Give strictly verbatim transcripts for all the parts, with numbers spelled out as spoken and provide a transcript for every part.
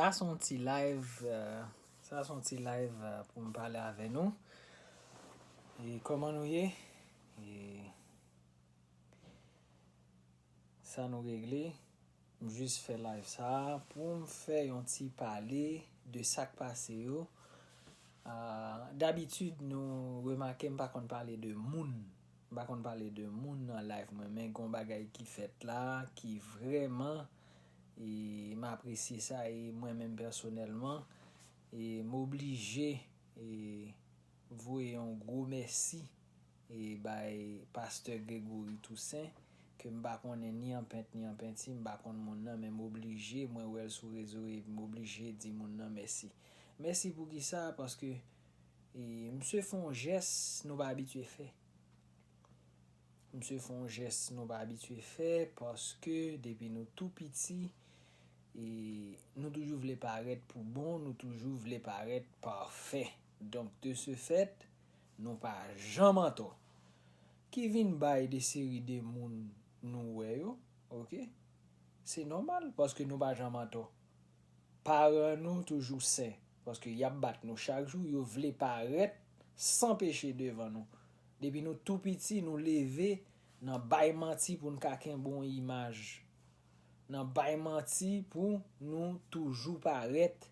Sa se yon ti live, euh, sa se yon ti live, euh, pou m pale avè nou. E kòman nou ye? E sa nou regle? M jis fè live sa a pou m fè yon ti pale de sa k pase yo. Ah, dabitid, nou remake m pa konn pale de moun. M pa konn pale de moun nan live mwen, men gon bagay ki fèt la ki vrèman, e, m apresye sa, e mwen menm pèsonèlman, e m oblije, e, voye yon gwo mèsi, e, bay pastè Gregory Toussaint, ke m pa konnen ni an pent ni an penti, m pa konn moun nan, men m oblije, mwen wè l sou rezo e m oblije di moun nan mèsi. Mèsi pou kisa? Paske, e, misye fè yon jès nou pa abitye fè. Misye fè yon jès nou pa abitye fè, paske depi nou tou piti, e, nou toujou vle parèt pou bon, nou toujou vle parèt pafè. Donk, de ce fait, nou pa janm antò. Ki vin bay de seri de moun nou wè yo, oke? Se nòmal, paske nou pa janm antò. Paran nou toujou sen, paske y ap bat nou chak jou, yo vle parèt san peche devan nou. Depi nou tou piti, nou leve nan bay manti pou n ka kenbe yon imaj. Nan bay manti pou nou toujou parèt,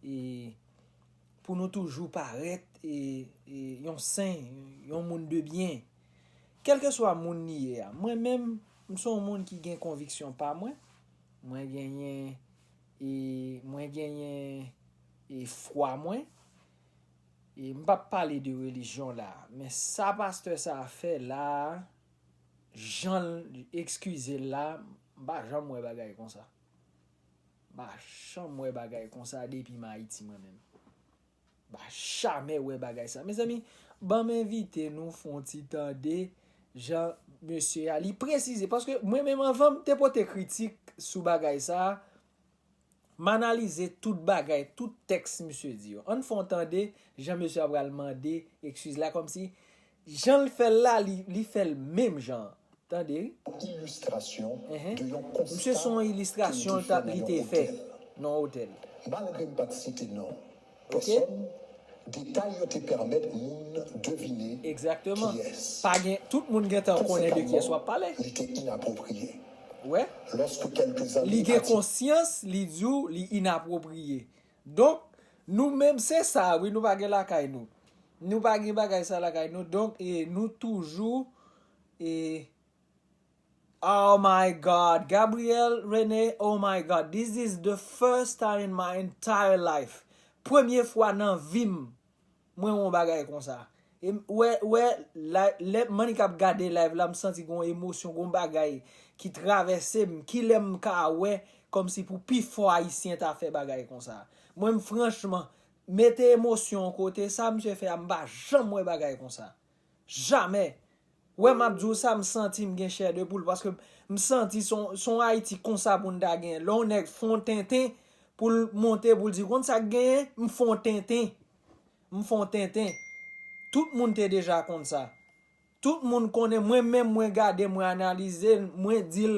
e pou nou toujou parèt, e, e yon sen, yon moun de byen. Kèlkeswa moun li ye a, mwen menm, m se yon moun ki gen konviksyon pa mwen. Mwen genyen, e, mwen genyen, e, fwa mwen. E m p ap pale de relijyon la, men sa pastè sa a fè la a, jan l eskize l la, m pa janm wè bagay konsa. M pa janm wè bagay konsa depi m Ayiti mwen menm. M pa jamè wè bagay sa. Mezanmi, ban m envite nou fè yon ti tande jan mesye a, li presize, paske mwen menm anvan m te pote kritik sou bagay sa a, m analize tout bagay, tout tèks misye di yo. Ann fè yon tande jan mesye a pral mande eskiz la, kòmsi jan l fè l la, li, li fè l menm jan. Tande, wi. Ilistrasyon de yon konsta ke li te fè nan yon otèl. Malgre m pa t site non pèsòn, detay yo te pèmèt moun devine kiyès. Pa gen, tout moun gentan konnen de kiyès w ap pale. Li te inapwopriye. Wè? Li gen konsyans, li di w li inapwopriye. Donk, nou menm, se sa, wi, nou pa gen lakay nou. Nou pa gen bagay sa lakay nou. Donk, e, nou toujou, e, oh my God, Gabriel Rene, oh my God, this is the first time in my entire life. Premye fwa nan vi m, mwen wè yon bagay konsa. E m, wè, wè, la, lè, mannik ap gade live la, m santi gon emosyon, gon bagay ki travèse m. Kilè m ka wè kòmsi pou pifò Ayisyen ta fè bagay konsa? Mwen, m, franchman, mete emosyon yon kote, sa misye fè a, m pa janm wè bagay konsa. Jamè. Wè, m ap di w sa, m santi m gen chè de poul, paske m santi se yon, se yon Ayiti konsa pou n ta gen. Lè yon nèg fè yon tenten, pou l monte, pou l di, "Konn sa k genyen? M fè yon tenten. M fè yon tenten." Tout moun te deja konn sa. Tout moun konnen, mwen menm, mwen gade, mwen analize l, mwen di l,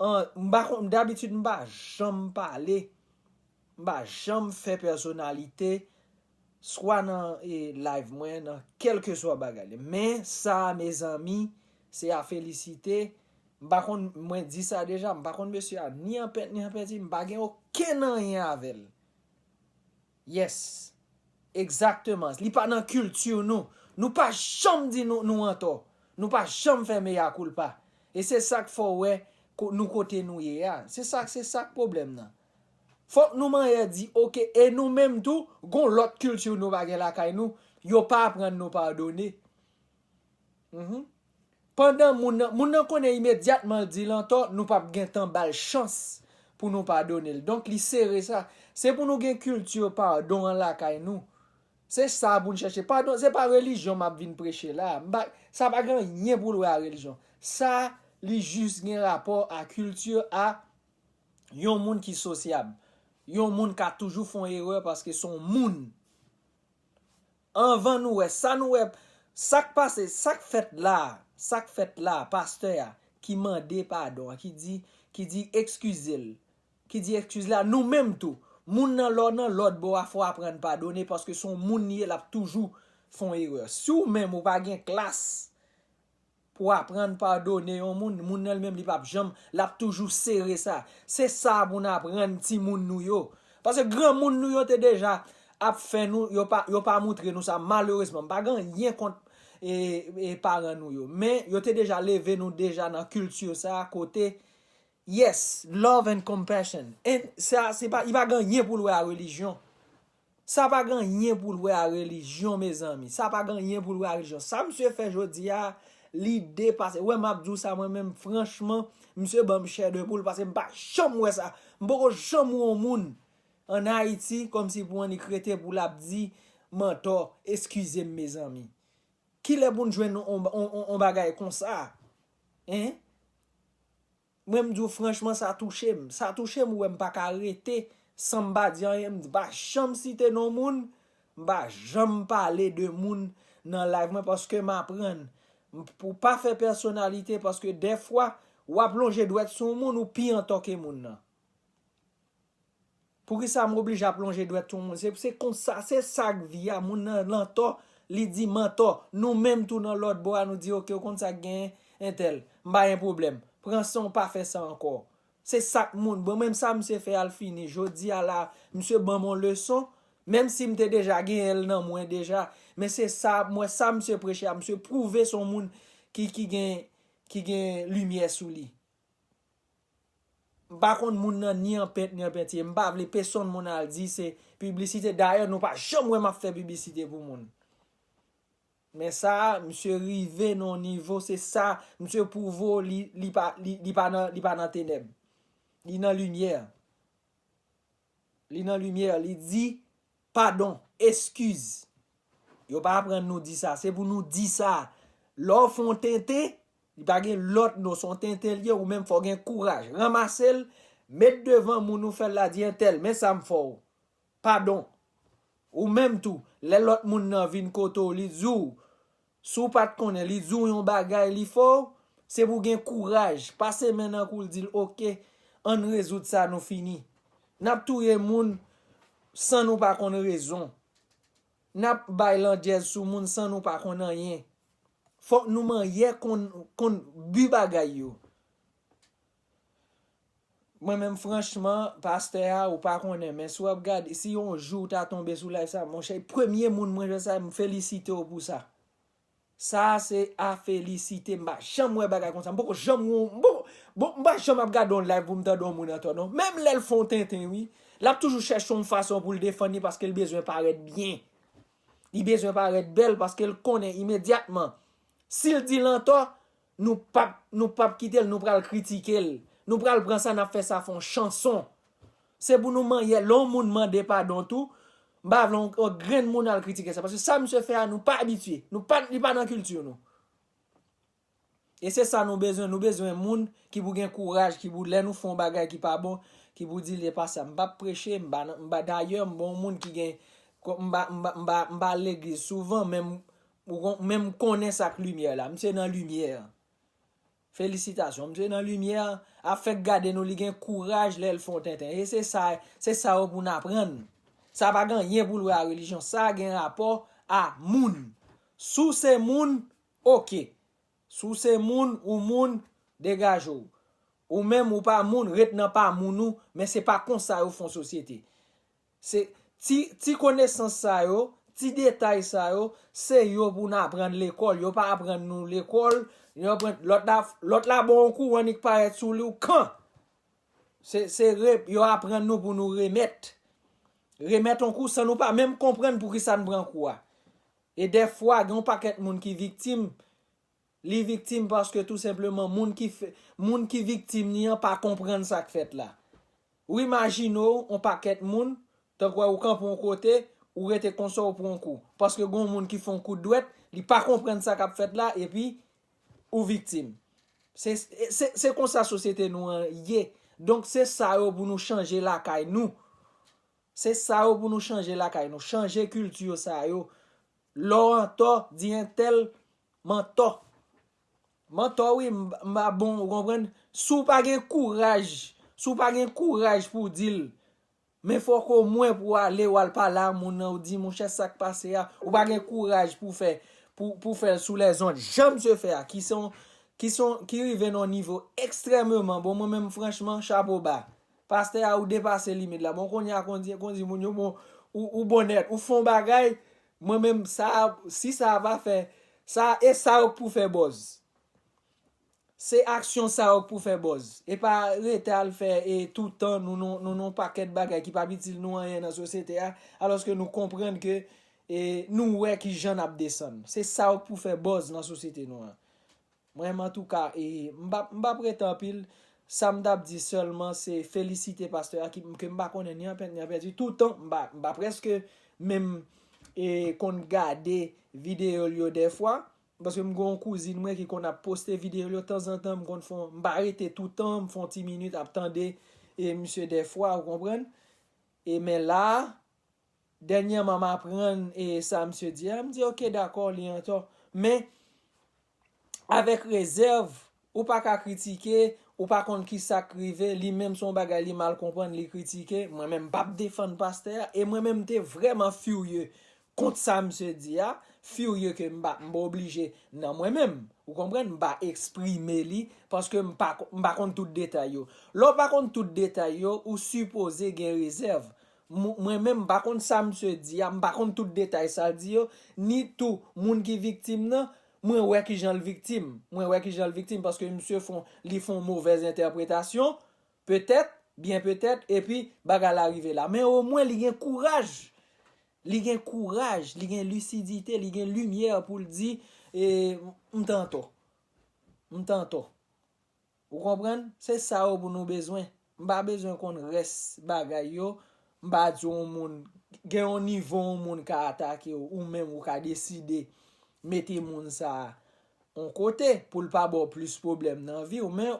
an, m pa konn, dabitid, m pa janm pale. M pa janm fè pèsonalite, swa nan, e, live mwen, nan kèlkeswa bagay li. Men sa, mezanmi, se a felisite. M pa konn, mwen di sa deja, m pa konn mesye a ni an pent, ni an penti, m pa gen okenn anyen avè l. Yes. Egzakteman. Li pa nan kilti nou. Nou pa janm di nou, nou antò. Nou pa janm fè meya koulpa. E se sa k fè w wè ko-, nou kote nou ye a. Se sa, se sa k pwoblèm nan. Fòk nou manyè di, oke, e nou menm tou, gon lòt kilti nou pa gen lakay nou, yo pa aprann nou padone. Mhm. Pandan moun nan, moun nan konnen imedyatman l di l antò, nou p ap gentan ba l chans pou nou padone l. Donk, li sere sa. Se pou nou gen kilti padon an lakay nou. Se sa pou n chèche. Padon, se pa relijyon m ap vin preche la. M pa, sa pa gen anyen pou l wè a relijyon. Sa, li jis gen rapò a kilti a yon moun ki sosyab. Yon moun ka toujou fè yon erè paske se yon moun. Anvan nou wè, sa nou wè, sa k pase, sa k fèt la, sa k fèt la, pastè a, ki mande padon an, ki di, ki di eskize l, ki di eskiz la, nou menm tou, Moun nan lè w nan lòt bò a, fò w aprann padone, paske se yon moun li ye, l ap toujou fè yon erè. Si w menm ou pa gen klas pou w aprann padone yon moun, moun nan li menm li p ap janm, l ap toujou sere sa. Se sa pou n aprann timoun nou yo. Paske granmoun nou yo te deja ap fè nou, yo pa, yo pa moutre nou sa, malerezman. M pa gen anyen kont e, e paran nou yo. Men yo te deja leve nou deja nan kilti sa kote, yes, love and compassion. E sa, se pa, li pa gen anyen pou l wè a relijyon. Sa pa gen anyen pou l wè a relijyon, mezanmi. Sa pa gen anyen pou l wè a relijyon. Sa misye fè jodi a, li depase. Wè, m ap di w sa, mwen menm, franchman, misye ban m chè de poul, paske m pa janm wè sa. M poko janm wè yon moun ann Ayiti, kòmsi pou annik rete pou l ap di, mantò, eskize m, mezanmi. Kilè pou n jwenn on, on, on, on bagay konsa? Hein? Mwen, m di w franchman, sa touche m. Sa touche m, ou wè m pa ka rete san m pa di anyen. M pa janm site non moun, m pa janm pale de moun nan live mwen, paske m aprann pou pa fè pèsonalite, paske dèfwa, w ap lonje dwèt sou yon moun, ou pi antò ke moun nan. Poukisa m oblije ap lonje dwèt sou moun? Se, se konsa, se sa k vi a. Moun nan, nan tò, li di mantò. Nou menm tou nan lòt bò a, nou di, oke, ou konn sa k genyen, entèl. M pa gen pwoblèm. Pran san w, pa fè sa ankò. Se sa k moun. Bon, menm sa misye fè a l fini. Jodi a la, misye ban m yon leson. Menm si m te deja genyen l nan mwen deja. Men se sa, m wè sa misye preche a. Misye pwouve se yon moun ki, ki gen, ki gen limyè sou li. M pa konn moun nan ni an pent, ni an pentye. M pa vle pesonn moun al di se piblisite. Dayè, nou pa janm wè m ap fè piblisite pou moun. Men sa, misye rive nan yon nivo, se sa, misye pwouve w li, li pa, li, li pa nan, li pa nan tenèb. Li nan limyè. Li nan limyè, li di, padon, eskiz. Yo pa aprann nou di sa, se pou nou di sa. Lè w fè yon tenten, li pa gen lòt non, se yon tenten l ye, ou menm fò w gen kouraj. Ranmase l, met devan moun ou fè l la, di entèl, men sa m fè w. Padon. Ou menm tou, lè lòt moun nan vin kote w, li di w, si w pa t konnen, li di w yon bagay, li fè w, se pou w gen kouraj, pase men nan kou l, di l, oke, ann rezoud sa, nou fini. N ap touye moun san nou pa konn rezon. N ap bay landjèz sou moun san nou pa konn anyen. Fòk nou manyè konn, konn bi bagay yo. Mwen menm, franchman, pastè a, ou pa konnen, men si w ap gade, si yon jou w ta tonbe sou live sa, monchè, premye moun mwen jwenn sa, m felisite w pou sa. Sa se a felisite, m pa janm wè bagay konsa. M poko janm wè, m poko, bon, m pa janm ap gade yon live pou m tande yon moun antò non. Menm lè l fè yon tenten, wi, l ap toujou chèche yon fason pou l defann li paske l bezwen parèt byen. Li bezwen parèt bèl paske l konnen imedyatman, si l di l antò, nou p ap, nou p ap kite l, nou pral kritike l. Nou pral pran sa, n ap fè sa fè yon chanson. Se pou nou manyè, lè yon moun mande padon tou, m pa vle yon, yon grenn moun al kritike sa. Paske sa misye fè a, nou pa abitye. Nou pa, li pa nan kilti nou. E se sa nou bezwen. Nou bezwen moun ki pou gen kouraj, ki pou, lè nou fè yon bagay ki pa bon, ki pou di, li pa sa. M p ap preche, m pa, m pa, dayè, m pa yon moun ki gen, m pa, m pa, m pa, m pa legliz souvan, men m, men m konnen sa k limyè la. Misye nan limyè. Felisitasyon. Misye nan limyè, ap fèk gade nou, li gen kouraj lè l fè yon tenten. E se sa, se sa yo pou n aprann. Sa pa gen anyen pou l wè a relijyon. Sa gen rapò a moun. Si w se moun, oke. Si w se moun, ou moun, degaje w. Ou menm, ou pa moun, ret nan pa moun ou, men se pa konsa yo fè yon sosyete. Se ti, ti konesans sa yo, ti detay sa yo, se yo pou n aprann lekòl. Yo pa aprann nou lekòl, yo aprann, lòt la, lòt la ba w yon kou, w annik parèt sou li, w kan. Se, se re-, yo aprann nou pou nou remèt. Remèt yon kou san nou pa menm konprann poukisa n pran kou a. E dèfwa, gen yon pakèt moun ki viktim, li viktim paske tou senpleman moun ki fè, moun ki viktim li an pa konprann sa k fèt la. Ou imajine w, yon pakèt moun, tankou ou kanpe yon kote, ou rete konsa, ou pran yon kou. Paske gen yon moun ki fè yon kout dwèt, li pa konprann sa k ap fèt la, epi ou viktim. Se, se, se konsa sosyete nou an ye. Donk, se sa yo pou nou chanje lakay nou. Se sa yo pou nou chanje lakay nou. Chanje kilti sa yo. Lè w antò, di entèl, mantò. Mantò, wi, m, m pa bon, ou konprann? Si w pa gen kouraj, si w pa gen kouraj pou w di l, Men fòk omwen pou w ale, w al pale a moun nan, ou di, monchè, sa k pase a, ou pa gen kouraj pou fè, pou, pou fè l sou lèzond, jan misye fè a, ki se yon, ki se yon, ki rive nan yon nivo ekstrèmeman bon. Mwen menm, franchman, chapo ba. Pastè a, ou depase limit la. Bon, kounye a, konn di, konn di moun yo, bon, ou, ou bon nèt, ou fè yon bagay, mwen menm, sa, si sa pa fè, sa, e sa yo k pou fè buzz. Se aksyon sa yo k pou fè buzz. E pa rete al fè, e toutan, nou, nou, nou, nou pakèt bagay ki p ap itil nou anyen nan sosyete a, alòske nou konprann ke, e, nou wè ki jan n ap desann. Se sa yo k pou fè buzz nan sosyete nou an. Mwen, antouka, e, m p ap, m p ap rete anpil. Sa m t ap di sèlman, se felisite pastè a, ki, ke m pa konnen ni an pent, ni an pèdi. Toutan, m pa, m pa prèske menm, e, konn gade videyo l yo dèfwa. Paske m gen yon kouzin mwen ki konn ap poste videyo l yo tanzantan, m konn fè yon, m pa rete toutan, m fè yon ti minit ap tande, e, misye dèfwa, ou konprann? E men la, dènyèman, m aprann, e, sa misye di a, m di, "Ok, dakò, li antò." Men, avèk rezèv, ou pa ka kritike, ou pa konn ki sa k rive, li menm se yon bagay li mal konprann, li kritike. Mwen menm, m p ap defann pastè a, e mwen menm, m te vrèman firye kont sa misye di a, firye ke m pa, m pa oblije nan mwen menm. Ou konprann? M pa eksprime li, paske m pa, m pa konn tout detay yo. Lè w pa konn tout detay yo, ou sipoze gen rezèv. Mwen menm, m pa konn sa misye di a, m pa konn tout detay sa l di yo, ni tou moun ki viktim nan, mwen wè ki jan l viktim. Mwen wè ki jan l viktim, paske misye fè yon, li fè yon movèz entèpretasyon, petèt, byen petèt, epi bagay la rive la. Men omwen, li gen kouraj. Li gen kouraj, li gen lisidite, li gen limyè pou l di, e, "M t antò. M t antò." Ou konprann? Se sa yo pou nou bezwen. M pa bezwen konn rès bagay yo. M pa di yon moun, gen yon nivo yon moun ka atake w, ou menm ou ka deside mete moun sa a yon kote pou l pa ba w plis pwoblèm nan vi w, men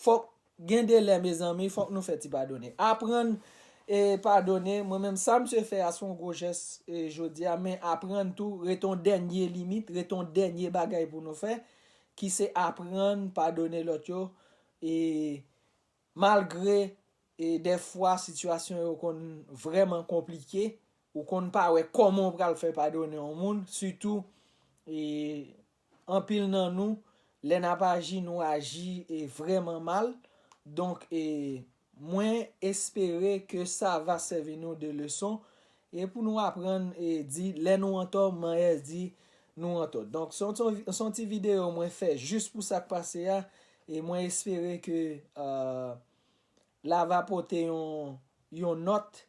fòk gen de lè, mezanmi, fòk nou fè ti padone. Aprann, e, padone. Mwen menm, sa misye fè a, se yon gwo jès, e, jodi a, men aprann tou, rete yon dènye limit, rete yon dènye bagay pou nou fè, ki se aprann padone lòt yo, e, malgre, e, dèfwa sitiyasyon yo konn vrèman konplike, ou konn pa wè kòman w pral fè padone yon moun, sitou, e, anpil nan nou, lè n ap aji, nou aji, e, vrèman mal. Donk, e, mwen espere ke sa va sèvi nou de leson, e pou nou aprann, e, di, lè nou antò, manyè di nou antò. Donk, se yon, se yon ti videyo mwen fè jis pou sa k pase a, e mwen espere ke, e, la va pote yon, yon nòt,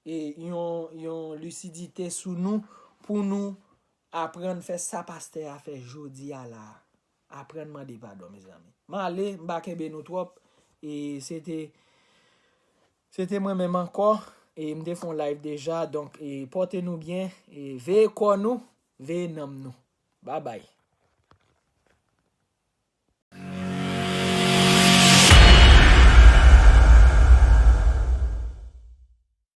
e yon, yon lisidite sou nou, pou nou aprann fè sa pastè a fè jodi a la a. Aprann mande padon, mezanmi. M ale, m pa kenbe nou twòp. E se te, se te mwen menm ankò. E m te fè yon live deja. Donk, e pòte nou byen. E veye kò nou, veye nanm nou. Babay.